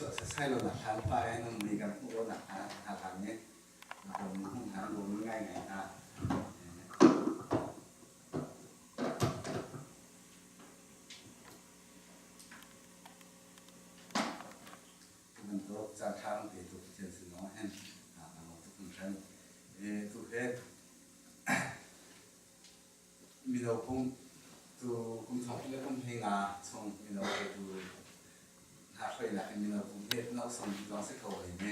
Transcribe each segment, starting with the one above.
Chuah sasai lo nak hlan pa in nan mui kan hmuh lo nak hna hna hlan nih na bawm hmuh hna bawm ngai ngai hna. Bantuk caan ṭha kan petu Pathian sin zong hin kan lawm tuk hringhran. Tu he mino kum tu kum thong le kum hlei nga chung mino tu hna hruainak in mino kum he no song bik zong si kho hoi ne.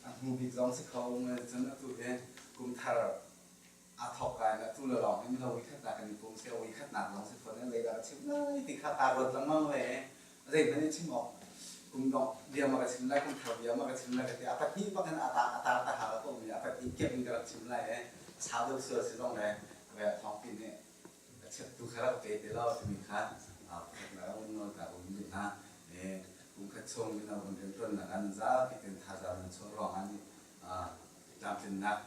A hnu bik zong si kho cun atu he kum thar aa thawk ka in atu le lawng hi mino voikhatnak kan i pum seh voikhatnak zong si fawn zeidah ka chim lai ti kha kaa ruat lengmang ve. Zeihmanh in chim awk kum dongh bia ma ka chim lai, kum thar bia ma ka chim lai ka ti. A pahnih bak in a ta a tar ta ha ka um i a pahnih kep in ka rak chim lai i sau deuh sual si zong le ve thawngpi nih a chiattu kha rak pe ti lo timi kha pakhatnak a un nawl ta um dih hna. Kum khat chung mino kan rianṭuannak ah nan zapi tein thazaang nan chuah ruangah nih tlamtlinnak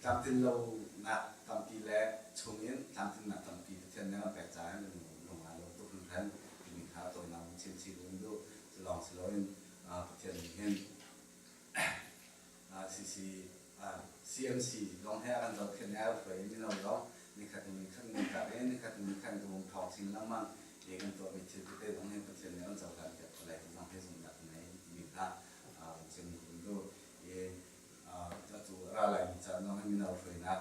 tlamtlinlonak tampi le chungin tlamtlinnak tampi Pathian nih a kan pek caah hin lung aa lawm tuk hringhran timi kha tawinak in chim chih kan duh. Cu lawng si loin Pathian nih hin CC CMC zong he a kan zohkhenh i a hruai i mino zong nikhat hnu nikhat ngun in nikhat hnu nikhat kan vung ṭhawng chin lengmang i kan tuahmi thil tete zong hin Pathian nih a kan cohlan piak ko lai ti zong hi zumhnak ka ngei timi kha vun chim kan duh. I atu a ra laimi caan zong hi mino hruainak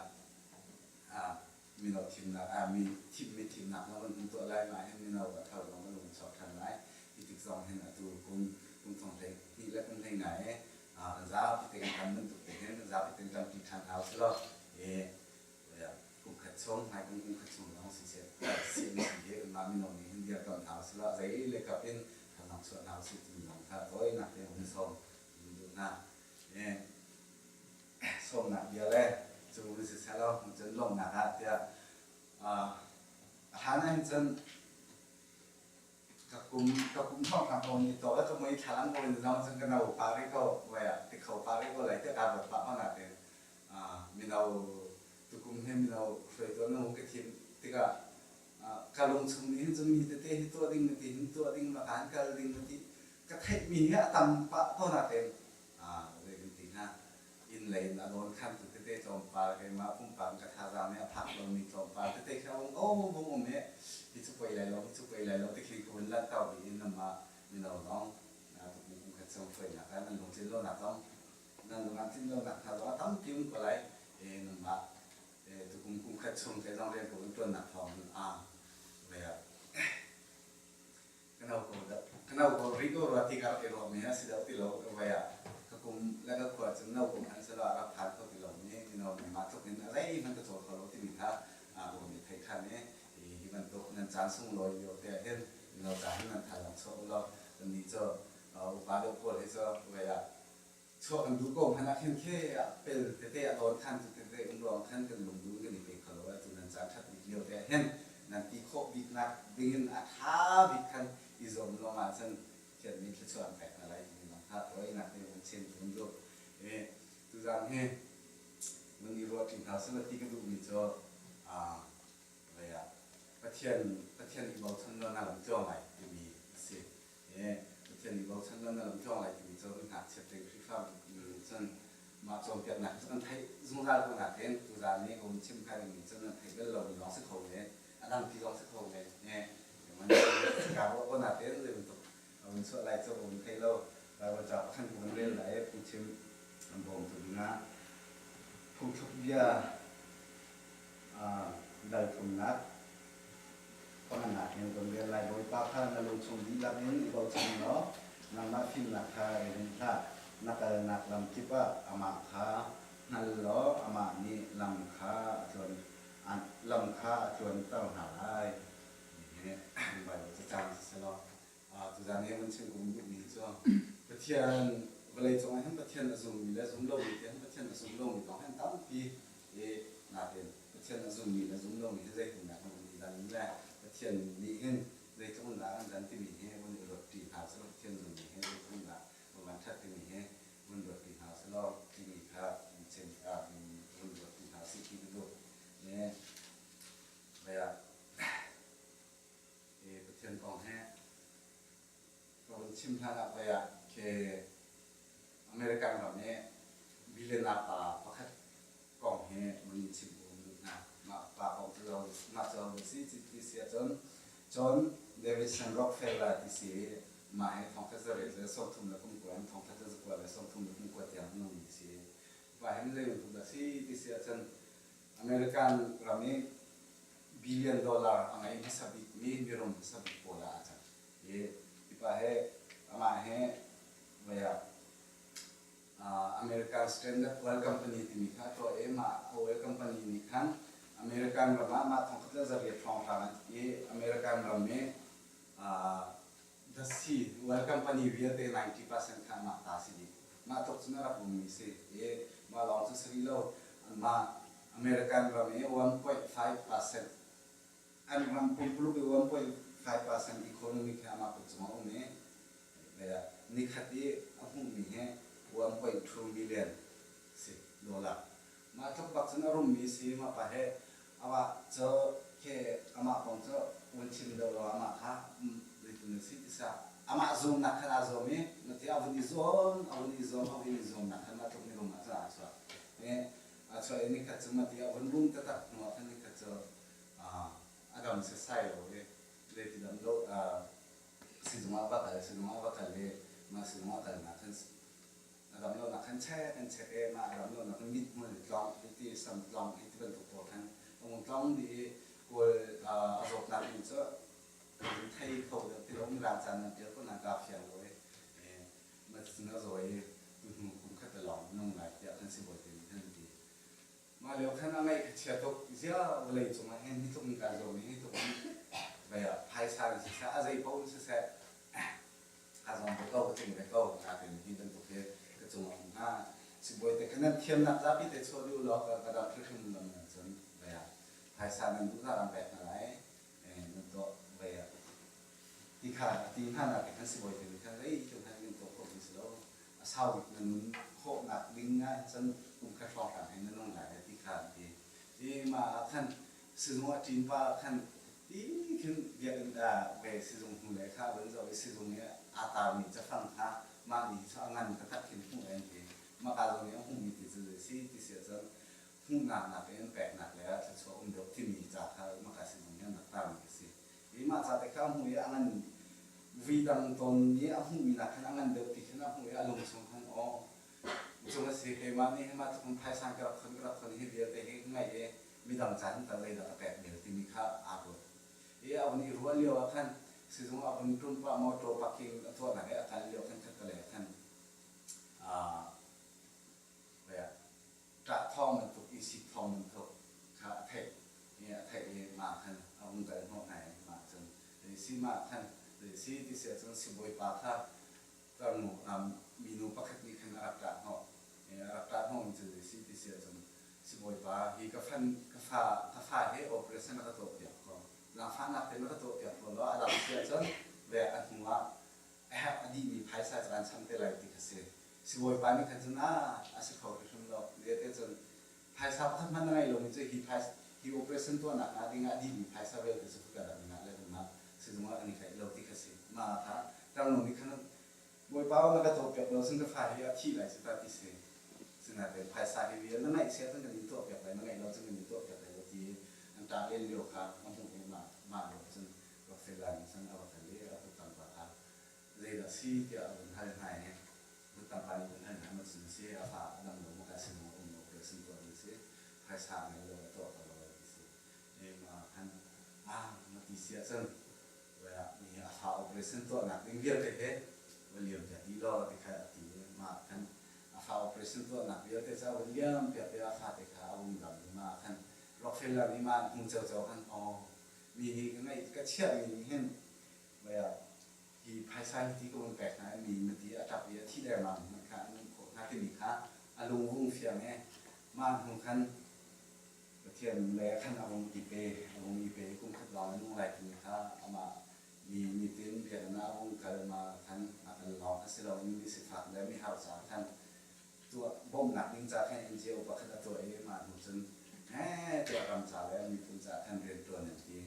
mino thimnak ah mi thimmi thimnak zong kan hun tuah lai. Mah hin mino a thar zong kan lung chuak ṭhan lai. Hi tik zong hin atu kum kum thong hlei hnih le kum hlei nga i kan zapi te kan tam bantuk te hin kan zapi te kan ṭi ṭhan hau si law i kum khat chung hmai kum kum khat chung zong siseh CMC hi kanmah mino nih hin dirkamh hna usih law zei le kap in thazaang chuah hna usih timi zong kha tawinak te hun sawm duh hna. Sawmnak bia le cu vun siseh law cun lawmhnak ah tiah a hlan ah hin cun ka kum ka kum thawng hna ko ni to ka mui thlalang ko in zong cun ka no pa rih ko vai ah ti kho pa rih ko lai tiah kaa ruat pah ko natin mino tukum he mino hruaitu an um ka thim tikah ka lung chung nih hin cun mi tete hi tuah ding na ti hin tuah ding ma kaan kal ding na ti ka theihmi hi a tam pah ko natin zei kan ti hnga inn lei in a dawn khantu tete tlawmpal keimah pumpak in ka thazaang nih a phak lomi tlawmpal tete khi a um ko vung um i hi cu poi lai lo hi cu poi lai lo ti khi ka vun lanhter dih in nanmah mino zong tukum kum khat chung hruainak ah nan lungtlin lonak zong nan lung ah tlin lonak hna zong a tampi um ko lai nanmah tukum kum khat chung ke zong rian ka vun ṭuannak thawng in a ve ah Ka no ko ka no ko rih ko rua ti ka rak i ruahmi a si deuh ti lo ka vai ah ka kum le ka khua cun no kum hmanh selaw a rak phan kho ti lomi mino nangmah tluk in a zeihmanh ka cawl kho lo timi kha ka hun i theih than i hi bantuk nan caan sunglawi lio te ah hin mino ca hin nan thazaang chuah u law kannih cu upa deuh pawl hi cu vai ah Chuah kan duh ko hmanh ah khin khi pel tete a dawn khan tu tete um ruang khan kan lungdun kan i pe kho lo atu nan caan ṭhat bik lio te ah hin nan ti khawh bik nak ding in a ṭha bik khan i zuam lawng ah cun Pathian nih thluachuah an pek hna lai timi zong kha tawinak te vun chim vun duh. I tuzaan hi vun i ruah ṭi hna seh ti ka duhmi cu vei ah Pathian Pathian i bochan lo na lam tluang lai timi a si. Pathian nih bochan lo na lam tluang lai timi cu ngakchiat le Khrihfa nih cun mah cawnpiaknak cu kan theih zungzal ko nain tuzaan nih ka vun chim kha dingmi cu nan theih bal lomi zong si kho men, a dangpi zong si kho men. Kaa ruah ko nain zei bantuk a vun chuah lai cu ka vun thei lo. Baibal ca pakhat ka vun rel lai i phungchim an bawmtu dingah phungthluk bia dal thumnak Panganak in kan rel lai. Bawipa kha na lungchung dihlak in i bochan law nangmah fimnak kha i rinh hlah. Na kalnak lam kip ah amah kha hngal law amah nih lam kha a tluan lam kha a tluanter hna lai. Hihi Baibal cacang siselaw tuzaan i vun chim ka vun duhmi cu Pathian vawleicung ah hin Pathian a zummi le zum lomi ti hin Pathian a zum lomi zong hin tampi i nain Pathian a zummi le zum lomi hi zeitindah kan vun i dan le Pathian nih hin zeitluk in dah kan dan timi hi vun i ruatṭi hna usih Pathian zummi hi zeitluk in dah van ṭhat timi hi vun ruatṭi hna usih law timi kha chim vun ruatṭi hna usih ti ka duh. Pathian kong he ka vun chim hlan ah voi ah khi American ram i billionaire pa pakhat kong hi vun in chim u duh hna. Mah pa kong cu mah cu ho si ti si ahcun John Davidson Rockefeller ti si i mah hi 1939 in 1939 tiang a nungmi si. Pa hin zei bantuk dah si ti si ahcun American ram i billion dollar a ngei hmasa bikmi mirum hmasa bik pawl ah aa cang. Hi pa he amah he voi ah American Standard Oil Company timi kha a tuah i mah oil company nih khan American ram ah mah 1800 hrawnghrang i American ram i dasi oil company vialte 90% kha mah ta si dih. Mah tluk cun a rak ummi si i mah lawng cu si rih lo. Mah American ram i 1.5% an ram pumpuluk i 1.5% economy khi amah kut cungah a um i nikhat i a hmuhmi hi 1.2 million si dollar. Mah tluk bak cun a rummi si mah pa he amah cu khi amah kong cu vun chim deuh lo amah kha zeitin na si ti sa amah zuamnak khan aa zuam i na ti a vun i zuam a vun i zuam a vun i zuamnak khan mah tluk mirum ah cun aa chuah. Aa chuah i nikhat cu mah ti a vun rum taktak hnu ah khan nikhat cu a dam setsai lo i zeiti dam lo sizung ah va kal sizung ah va kal i mah sizung ah kalnak khan a dam lonak khan check an check i mah a dam lonak khan mithmul tlong hi ti sam tlong hi ti bantuk pawl khan a hung tlong dih i kawl a zawtnak in cu kan thei kho deuh ti lo mirang caan nan tial ko nan kaa fiang lo i mah cucun a zaw i tuhnu kum khat a lawng nung lai tiah kan sibawi te nih khan an ti. Mah lio khan a ngaih kha chia tuk. Ziah vawlei cungah hin hi tluk in kaa zuam i hi tluk in vei ah phaisa in siseh a zei paoh in siseh kaa zuam ve ko ka tling ve ko nain hi bantuk hi ka cungah um hnga. Sibawi te kha nan thiamnak zapi te chuah dih u law ka dam hrimhrim lam nan cun vei ah phaisa nan duh zah kan pek hna lai nan tuah vei ah ti kha a ti hna nak khan sibawi te nih khan zei tluk hmanh kan tuah khawh ding si lo a sau bik na nun khawhnak ding ah cun kum khat hrawnghrang hin na nung lai ti kha an ti i mah ah khan sizung a ṭin pa ah khan ti khin biakinn ve sizung hnu le kha van zoh i sizung i aa tarmi cafang kha mah ni cu a ngan taktak khin hmuh an ti mah ka zawn i a hmuhmi ti cu zei si ti si ahcun hmuhnak nakin peknak le thluachuah um deuh timi ca kha mah ka sizung i an rak tarmi a si. I mah ca te kha a hmuh i a ngan vui dang tawnmi a hmuhmi nakkhan a ngan deuh ti khin a hmuh i a lung chung khan aw cung a si keimah nih hi mah tluk phaisa ka rak khon ka rak khon hi vialte hi ka ngaih i midang ca hin tah zeidah ka pek bel timi kha aa ruat. I a vun i ruah lio ah khan sizung a vun ṭum pah motor parking a tuahnak i a kal lio khan khat le khan ṭah thawng bantuk i sik thawng bantuk kha a theih i a theih i mah khan a vung kal hnawh hna i mah cun si mah khan si ti si ahcun sibawipa kha tarnu minu pakhat nih khan a rak ṭah hnawh i a rak ṭah hnawhmi cu zei si ti si ahcun sibawipa hi ka fan ka fa ka fa hi operation a ka tuahpiak ko zaangfahnak tein a ka tuahpiak ko law a dam si ahcun ve a hnu ah a herh a dihmi phaisa cu an cham te lai ti kha si. Sibawipa nih khan cun ah a si kho hrimhrim lo. Zeite cun phaisa pakhat hmanh na ngei lomi cu hi phaisa hi operation tuahnak hnga ding ah a dihmi phaisa vialte cu ka rak ngah le kan sizung ah kan i tlaih lo ti kha si. Mah kha tarnu nih khan Bawipa na ka tuahpiak lo cun ka fa hi a thih lai cu ta ti si. Sinain phaisa hi vial na ngaih sia cun kan in tuahpiak lai, na ngaih lo cun kan in tuahpiak lai lo ti an ṭah len lio kha a hmuh i mah mah lio cun Rockefeller nih cun a va kal i a kuttang pa kha zeidah si tiah a vun hal hna i kuttang pa nih vun hal hna ma cun si a fa a dam lo ma ka sin um lo operation tuah ding si phaisa ngei lo a tuah kho lo ti si e ma khan ah ma ti si ahcun mi a fa operation tuahnak ding vialte he va liam piak dih law ti kha a ti i mah khan a fa operation tuahnak vialte cu a vun liam piak i a fate kha a vung dam i mah khan Rockefeller nih mah an hmu ciocio khan aw mi nih ka ngeih ka chiahmi nih hin hi phaisa hi ti ka vun pek hna i mi na ti a ṭap i a thi dengmang hmanh kha an um khawh hna timi kha a lung vung fiang i mah hnu khan Pathian lei ah khan a vung i pe a vung i pe i kum khat lawng a nung lai timi kha amah mi nitin biakinn ah a vung kal ma khan a kal lawng kha si loin mi sifak le mihar caah khan tuah bawmhnak ding ca khan NGO pakhat a tuah i mah hnu cun tiah ram ca le miphun ca khan rianṭuan an ti.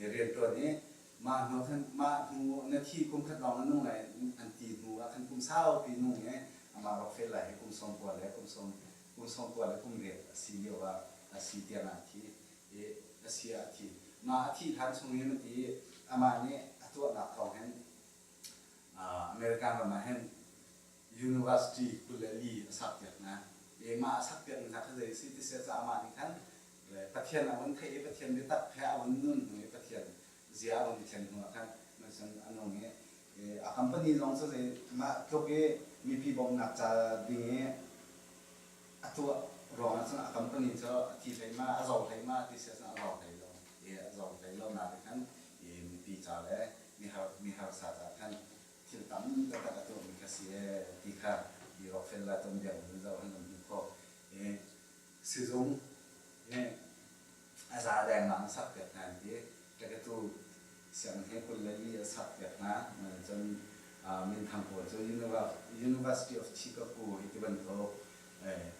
I rianṭuan i Mah hnu khan mah hnu na thi kum khat lawng na nung lai an ti hnu ah khan kum saupi nung i amah Rockefeller hi kum 90 le kum sawm kum 90 le kum riat a si lio ah a si tiang ah a thi i a si ah a thi. Mah a thih hlan chung hin a ti i amah nih a tuahnak thawng hin American ram ah hin University 24 a sakpiak hna. I mah a sakpiak hna kha zei a si ti si ah amah nih khan Pathian a vun theih i Pathian biatak he a vun nun hnu i Pathian zia a vun i thlen hnu ah khan cun a nung i a company zong cu zei mah tluk i mipi bawmhnak ca ding i a tuah ruangah cun a company cu a thi hlei ma a zor hlei ma ti si ahcun a zor hlei lo i a zor hlei lo nain khan mipi ca le mi harsa ca khan thil tam taktak a tuahmi kha si ee ti kha i Rockefeller la tuanbia in zoh an hmuh khawh. I sizung hi a za dengmang a sak piak hna an ti. Ṭekatu sianginn hi 24 a sak piak hna. Cun minthang pawl cu University of Chicago hi ti bantuk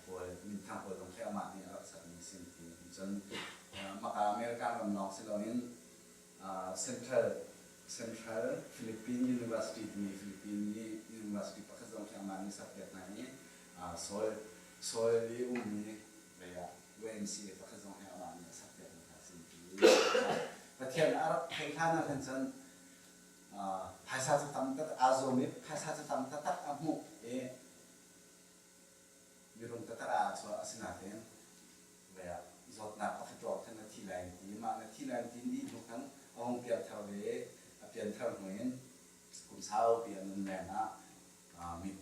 pawl minthang pawl zong khi amah nih a rak sakmi a si an ti. Cun maka American ram lawng si loin Central Central Philippine University timi Philippine i university pakhat zong khi amah nih sakpiak hna i Seoul Seoul i ummi lei ah YMCA pakhat zong hi amah nih a sakpiak hna kha a si ti. Pathian a rak theih hlan ah khan cun phaisa cu tam taktak aa zuam i phaisa cu tam taktak a hmuh i mirum taktak ah aa chuah. Asinain vei ah zawtnak pakhat ruang khan na thi lai an ti. Mah na thi lai an ti dih hnu khan a hung piangthar ve i a pianthar hnu in kum saupi a nun leng ah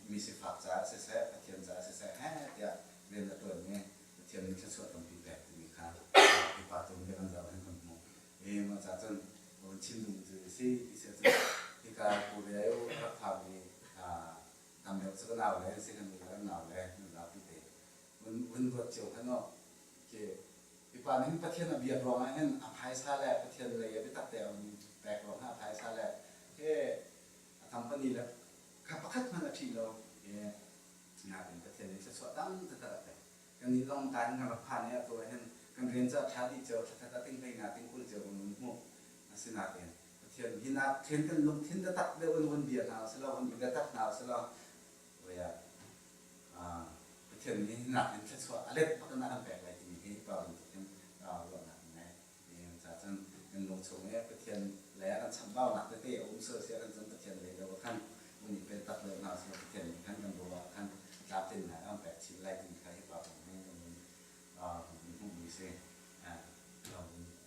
mi sifak caah siseh, Pathian caah siseh heh tiah rian a ṭuan i Pathian nih thluachuah tampi pek timi kha hi pa tu nih kan zoh hin kan hmuh. Hi mah ca cun vun chim duhmi cu a si ti si ahcun hika Korea i a rak phami tam deuh cu ka nau le an si kan u le kan nau le nan zapi te vun ruat cio hmanh u. Khi hi pa nih hin Pathian a biak ruangah hin a phaisa le Pathian lei a biatak te a vun pek ruangah a phaisa le he a company le kha pakhat hmanh a ṭhih lo i nain Pathian nih thluachuah tam taktak a pek. Kannih zong ta hin kan rak phan i atu ah hin kan rian cu a ṭha dih cio, thlakhat ah ting hlei nga ting 20 cio kan vun hmuh. Asinain Pathian hi nak khin kan lungthin biatak deuh in vun bia hna usih law, vun i biatak hna usih law, Pathian nih hinak in thluachuah a let bak in a kan pek lai timi hi pa bantuk hin ruahnak an ngei. Caah cun kan lung chung i Pathian lei ah kan chamhbaunak tete a um sual si ahcun cun Pathian lei deuh ah khan vun i pen tak deuh hna usih law Pathian nih khan kan ruah ah khan tlamtlinnak a kan pek chin lai timi kha hi pa kong hi kan vun hmuhmi si.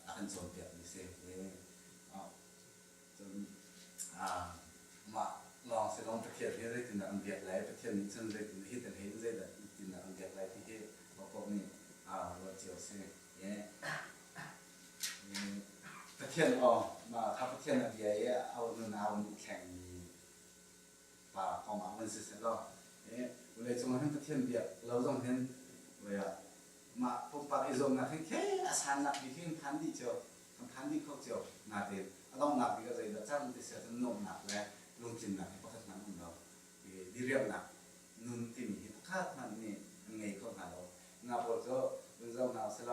A kan cawnpiakmi si. Cun mah lawng si lawng Pathian hi zeitindah an biak lai, Pathian nih cun zeitindah hi tel hin zeidah tindah an biak lai ti hi paohpaoh nih ruah cio a si. Pathian aw, mah kha Pathian a bia i a nun aa vun i thlengmi pa kong ah vun si sehlaw vawleicung ah hin Pathian biak lo zong hin mah pumpak i zuamnak hin khi a sannak bik hin phan dih cio. Kan phan dih kho cio. Nain a donghnak bik ah zeidah cang ti si ahcun nuamhnak le lungtlinnak hi pakhat hmanh um lo. Diriamnak nun timi hi pakhat hmanh nih an ngei kho hna lo. Nga pawl cu vun zoh hna usih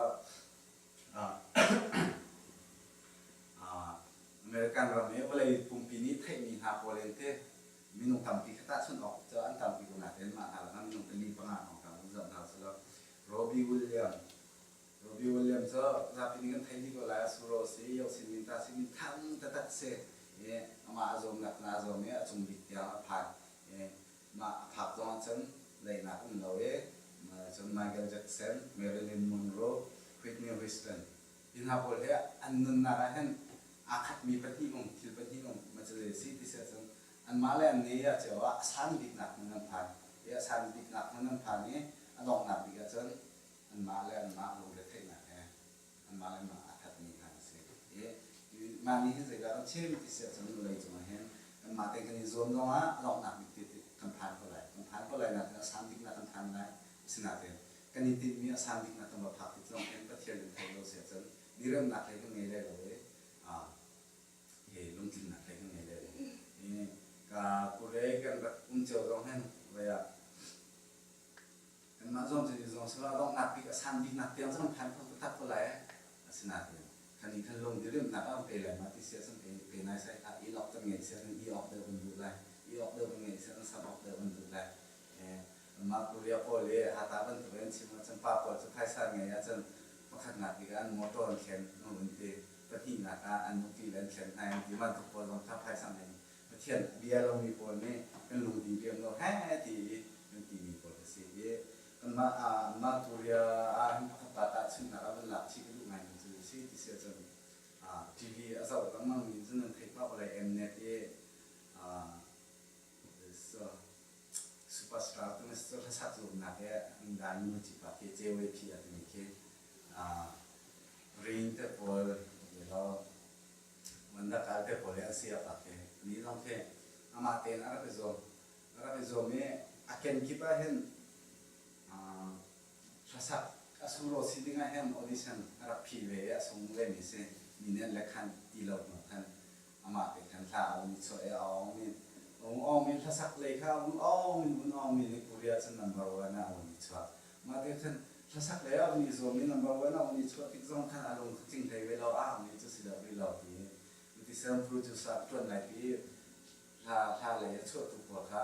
American ram i vawlei pumpi nih theihmi hna pawl in ti minung tampi kha tahchunh awk cu an tampi ko nain mah hna lakah minung pali panga hrawng kha vun zoh hna usih law Robbie Williams Robbie Williams cu zapi nih kan theih dih ko lai. A suro a si, Yosin Minta si, minthang taktak a si. I amah a zuamnak in aa zuam i a cung bik tiang a phan. I mah a phak zong ahcun daihnak um lo i cun Michael Jackson, Marilyn Monroe, Whitney Houston hi hna pawl hi an nunnak ah hin aa khatmi pahnih um, thil pahnih um ma cu zei a si ti si ahcun anmah le an ni ah cio ah a san biknak hmun an phan. I a san biknak hmun an phan i a donghnak bik ahcun anmah le anmah lungretheihnak he anmah le anmah aa thatmi hna an si. I mah nih hin zeidah kan chim ti si ahcun vawlei cungah hin kanmah tein kan i zuam zongah a donghnak bik ti kan phan ko lai. Kan phan ko lai nain a san biknak kan phan lai. Asinain kan i tinhmi a san biknak kan va phak tik zong hin Pathian kan thei lo si ahcun diremnak hlei kan ngei lai lo i hi lungtlinnak hlei kan ngei lai lo. I ka kure kan rak um cio zong hin voi ah Kanmah zong cu zong sila donghnak bik a san biknak tiang zong phan kho taktak ko lai. Asinain kan nih khan lung diriamnak ah pe lai ma ti si ahcun pe te naisai hlah. I lawk kan ngeih siah cun i awk deuh kan duh lai. I awk deuh kan ngeih siah cun sam awk deuh kan duh lai. Mah Korea pawl i hata bantuk in chim ahcun pa pawl cu phaisa an ngeih ahcun pakhatnak bik ah an motor an thlen an vun ti. Pahnihnak ah an nupi le an thlen hna an ti. Bantuk pawl zong kha phaisa ngei Pathian bia lomi pawl nih kan lungdi riam lo he ti i kan timi pawl a si i kanmah mah Korea ah hin pakhat pa tahchunhnak ah van lak chih ka duh ngaimi cu si ti si ahcun TV a zoh lengmangmi cu nan theih pah ko lai Mnet i superstar timi cu hlasak zuamnak i an dan nu cipa khi JYP a timi khi Rain te pawl Mandakal te pawl hi an si a fak hi. Ni zong khi amah tein a rak i zuam. A rak i zuam i a kenkip ah hin hlasak a sunglaw si ding ah hin audition a rak phi ve i a sung vemi si. Mi nih an le khan ti lo hnu khan amah te khan hla a vun i chuah i a awng in a awng in hlasak lei kha a vun awng in vun awng in Korea cun number one ah a vun i chuah. Mah te khan hlasak lei ah vun i zuam i number one ah vun i chuah tik zong khan a lung kha tling hlei ve lo, ah mi cu si deuh rih lo ti ti sem producer ṭuan lai pi hla hla lei a chuahtu pawl kha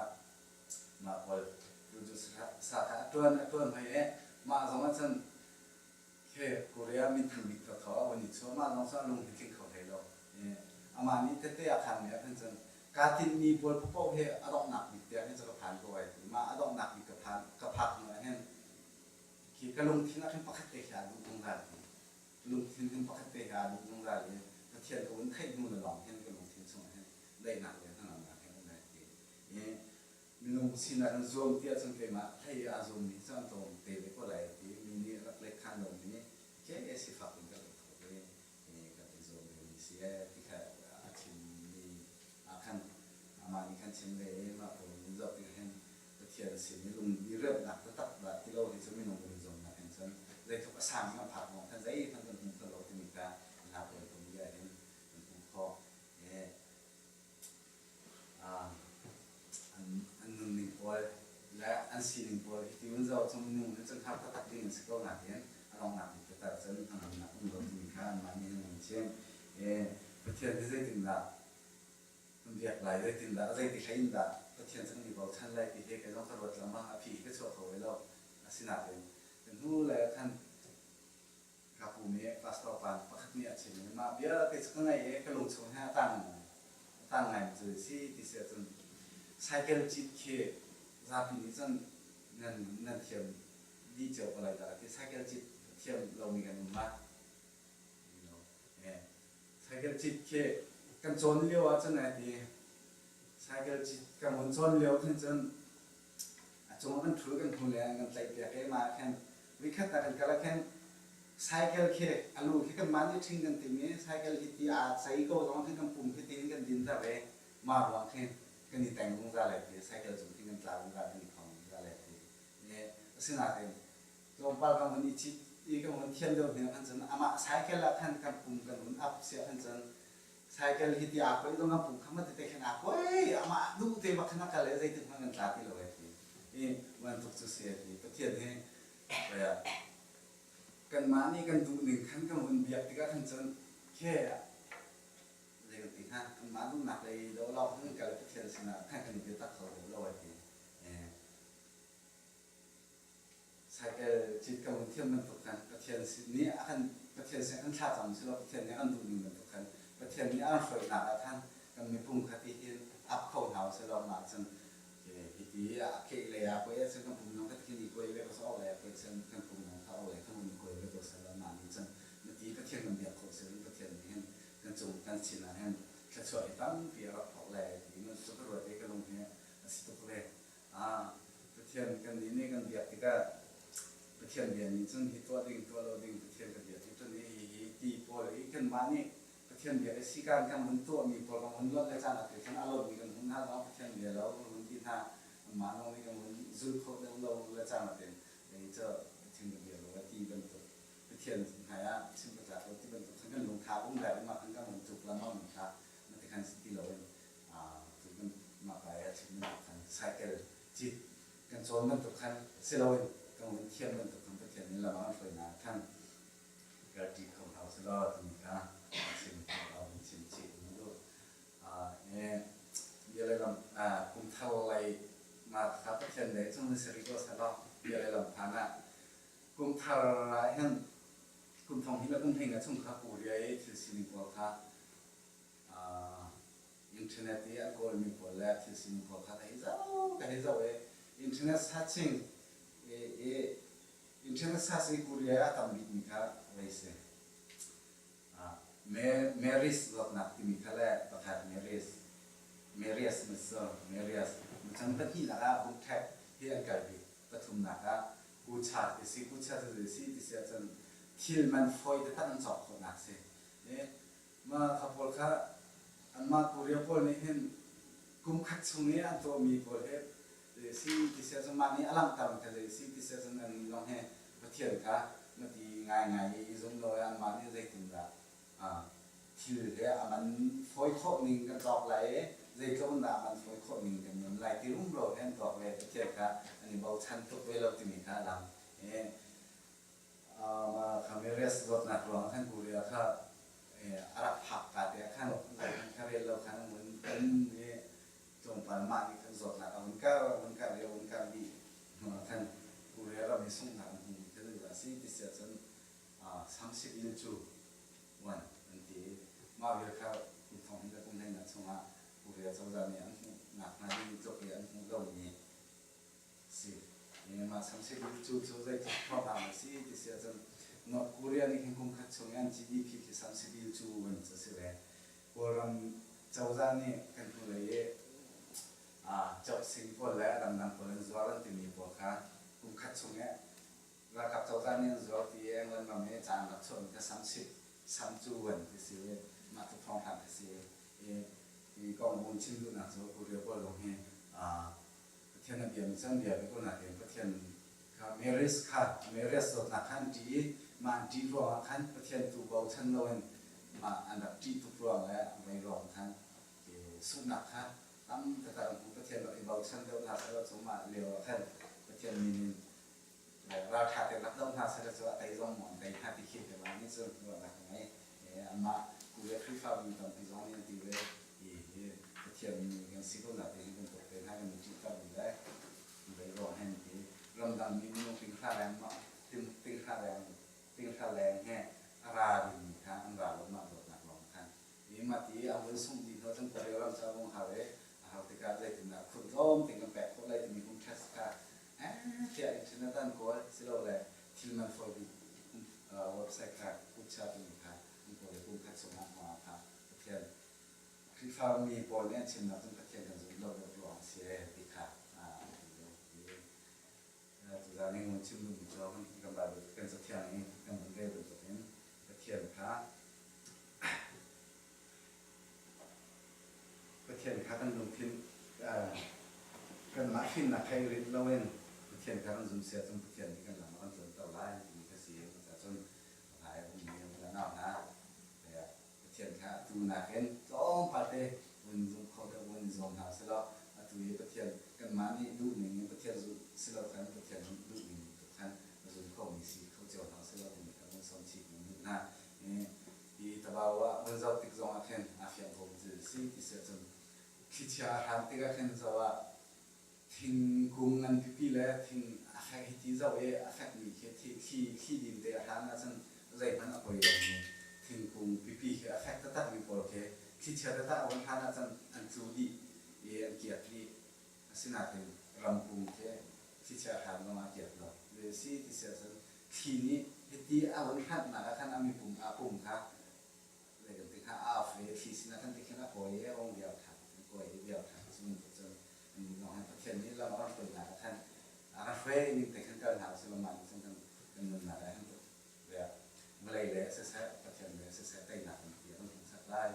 mah pawl producer sa kha a ṭuan a ṭuan hoi i mah zong ah cun khi Korea minthang bik thotho a vun i chuah mah zong cu a lung hi tling kho hlei lo. Amah nih tete a khanmi ah khan cun kaa tinhmi pawl paoh hi a donghnak bik tiang hin cu ka phan ko ai ti. Mah a donghnak bik ka phan ka phak hnu ah hin khi ka lungthin ah khin pakhat te khi aa duh zungzal ti. Lungthin hin pakhat te hi aa duh zungzal i Pathian ka vun theih hnu le lawng hin ka lungthin chungah hin daihnak le hnangamnak hi a um lai ti. I minung sinak in zuam ti ahcun keimah hlei i aa zuammi cu an tlawm te ve ko lai ti mi nih rak lek khan lomi ke sifak in kan rak thawk i kan i zuam vemi si ee ti kha a chimmi ah khan amah nih khan chim ve i mah pawl in zoh tikah hin Pathian sin i lung i remnak taktak dah ti lo hi cu minung kan i zuamnak hin cun zeitluk a sang in a phak zong khan zeihmanh kan hmu kho lo timi kha hla pawl tum bia hin kan hmuh khawh. An nunning pawl le an sining pawl hi ti un zoh cu minung hi cun har taktak ding an si ko nain a donghnak bik taktak cun hnangamnak um lo timi kha anmah nih an chim. Pathian hi zeitindah kan biak lai, zeitindah, zeiti hlei in dah Pathian cu kan i bochan lai ti hi kei zong ka ruat lengmang, a phi hi ka chuah kho ve lo. Asinain kan hnu lei ah khan Ka pu nih pastor pa pakhat nih a chim i mah vialte cu ka ngaih i ka lungchung he a tang a tang ngaimi cu si ti si ahcun cycle cit khi zapi nih cun nan nan thiam dih cio ko lai dah ti cycle cit thiam lomi kan um ma cycle cit khi kan cawn lio ahcun ai ti cycle cit kan vun cawn lio khin cun A cung ah kan ṭhu kan hnu le an kan tlaihpiak i mah ah khan voikhat ah kan kal ah khan cycle khi a lu khi kanmah nih ṭhing kan tim i cycle hi ti aa cei ko zong khin kan pum khi tiin kan dinter i mah ruang khin kan i teng zungzal ai ti cycle cung khin kan tla zungzal kan i khong zungzal ai ti. Asinain tlawmpal kan vun i cit i kan vun thiam deuh hnu ah khan cun amah cycle ah khan kan pum kan vun up siah khan cun Cycle hi ti aa kuai zong a pum kha tete khan aa kuai amah duh te bak khan a kal i zeitik hmanh kan tla ti lo ai ti. I bantuk cu si ai ti. Pathian hi kanmah nih kan duh ning khan kan vun biak tikah khan cun khe zei kan ti hnga kanmah duhnak lei do lawng khan kan kal i Pathian sinah khan kan i biatak kho deuh lo ai ti. Cycle cit kan vun thiam bantuk khan Pathian nih a kan Pathian sin kan thlacam si lo Pathian nih a kan duhning bantuk khan Pathian nih a kan hruainak ah khan kan mipum kha ti hin ap kho hna usih law mah cun hiti a keh lei ah kuai ahcun kan pum zong kha tikhin i kuai ve ko seh awk lei ah kuai cun kan pum zong kha awk lei khan vun i kuai ve ko seh law mah nih cun na ti Pathian kan biak khawh si cun Pathian nih hin kan cung kan sin ah hin thluachuah hi tampi a rak thawk lai ti man cu ka ruat i ka lung hi a si tuk ve. Pathian kannih nih kan biak tikah Pathian bia nih cun hi tuah ding tuah lo ding Pathian ka biak hi cun hihi ti pawl hi kanmah nih Pathian biak i sikaan kan vun tuahmi pawl kan vun lonh le caan ah cun a lonhmi kan hmuh hna zong Pathian bia lo kan vun ti hna anmah lawng nih kan vun zul khawh deuh lo le caan ah tin hi cu Pathian ka bia lo ti bantuk Pathian hmai ah chim ka tlak lo ti bantuk khan kan lungtha um lai um ah khan kan vun tuk lengmang mi kha na ti khan si ti loin cu kan mah ka i a chim bantuk khan cycle cit kan cawn bantuk khan si loin kan vun thiam bantuk khan Pathian nih lam a kan hruainak khan kalṭi kho hna usih law timi kha chim a vun chim chih na duh. thar lei mah kha Pathian lei cung si rih ko sehlaw bia le lam phan ah kum thar ah hin kum thong hi le kum hlei nga chung kha Korea i thil sining pawl kha internet i an kawlmi pawl le thil sining pawl kha ka hei zoh ka hei zoh i internet searching i internet search i Korea ah a tam bikmi kha vei si. Mary's zawtnak timi kha le pakhat Mary's Mary's Mary's chan pahnihnak ah Hukṭhek hi an kal bik. Pathumnak ah Kucha ti si. Kucha cu zei si ti si ahcun thil man fawi taktak an cawk khawhnak si. Mah kha pawl kha anmah Korea pawl nih hin kum khat chung i an tuahmi pawl hi zei si ti si ahcun mah nih a langhter kha zei si ti si ahcun annih zong hi Pathian kha na ti ngaingai i i zum lo i anmah nih zeitindah thil he a man fawi khawh ning kan cawk lai i zeitluk in dah a man fawi khawh ning kan nun lai ti rumro he an tuak ve. Pathian kha an i bochan tuk ve lo timi kha a lang. Kha Marius zawtnak ruangah khan Korea kha a rak phak ka te ah khan kha rel lo khan an vun kan i tlawmpal mah nih khan zawtnak a vun kar a vun kar i a vun kar dih hnu ah khan Korea ram i sunghnak an hmuhmi kha zeidah a si ti si ahcun samsik il cu uan an ti i mah vial kha kum thong hnih le kum hleihnak chungah Korea cozah nih an hmuh nakhnga ding tluk i an hmuh lomi si. Mah samsik il cu cu zeitluk thawngpang a si ti si ahcun North Korea nih hin kum khat chung i an GDP khi samsik il cu an cu a si ve. Kawlram cozah nih kan hnulei i cawksing pawl le ramdang pawl an zuar an timi pawl kha kum khat chung i ralkap cozah nih an zuar ti i England ram i ca an rak chuahmi kha samsip samcu an ti si i mah cu thawngthang a si i hi kong vun chim duhnak cu Korea pawl zong hi Pathian a biami cu an bia ve ko nain Pathian kha Mary's kha Mary's zawtnak kha an ṭih i mah an ṭih ruangah khan Pathian tu bochan loin mah an rak ṭih tuk ruang le vei ruang khan sunghnak kha tam taktak an hmu. Pathian rak i bochan deuh hna sehlaw cu mah lio ah khan Pathian min in ralṭha tein rak doh hna sehlaw cu a tei zong maw an tei hnga ti khi keimah nih cun ruahnak ka ngei. Anmah Korea Khrihfabu tampi zong nih an ti ve. Hi Pathian mi kan si ko nakin hi bantuk te hna kan i ṭihter dih lai. Vei ruang hen ti ramdang mi minung tinghra leng ma tinghra leng tinghra leng he a ra dingmi kha an ra lo mah dawtnak lawng khan i mah ti a vun sungh dih hnu cun Korea ram cu a vung har i a har tikah zeitindah khut tlawm te kan pek khawh lai timi hung test kha tiah internet an kawl silole thil man fawi bik website kha kutcha timi kha an kawl i kum khat chungah hma kha Pathian Khrihfami pawl nih an chimnak cun Pathian kan zumh lo deuh ruang a si ti kha an ti ve. Tuzaan i ngun chim duhmi cu kan Bible kan Cathiang i kan vun rel bantukin Pathian kha Pathian kha kan lungthin kanmah fimnak kha i rinh loin Pathian kha kan zum si ahcun Pathian nih kan lam a kan tluanter lai timi kha si. Cucaah hmai a ummi u le nau hna Pathian kha atu nakin tlawmpal te vun zum kho deuh vun i zuam hna usih atu i Pathian kanmah nih duhning in Pathian zulh si lo khan Pathian duhning tu khan a zum khomi si kho cio hna usih law timi kha vun sawm chih kan duh hna. Hi tabau ah vun zoh tik zong ah khin aa fiang ko mi si ti si ahcun thlichia a hran tikah khin zoh ah thingkung ngan pipi le thing a fek hi ti zoh i a fekmi khi thli thli din te a hlan ahcun zeihmanh a poi lomi thingkung pipi khi a fek taktakmi pawl khi thlichia taktak a vun hlan ahcun an tlu dih i an kiak dih. Asinain ramkung khi thlichia a hlan zongah a kiak lo. Zei a si ti si ahcun thli nih hiti a vun hlanhnak ah khan a mipum a pum kha zei kan ti hnga a auf i thli sinah khan tikhin a kawi i a ung viar ṭhan, a kawi i viar ṭhan. Cu bantuk cun annih zong hin Pathian nih lam a kan hruainak ah khan a kan hruai ning te khan kal hna usih law mah nih cun kan kan nunnak ah hin vawlei le siseh Pathian le siseh teinak tampi a kan hmuhsak lai.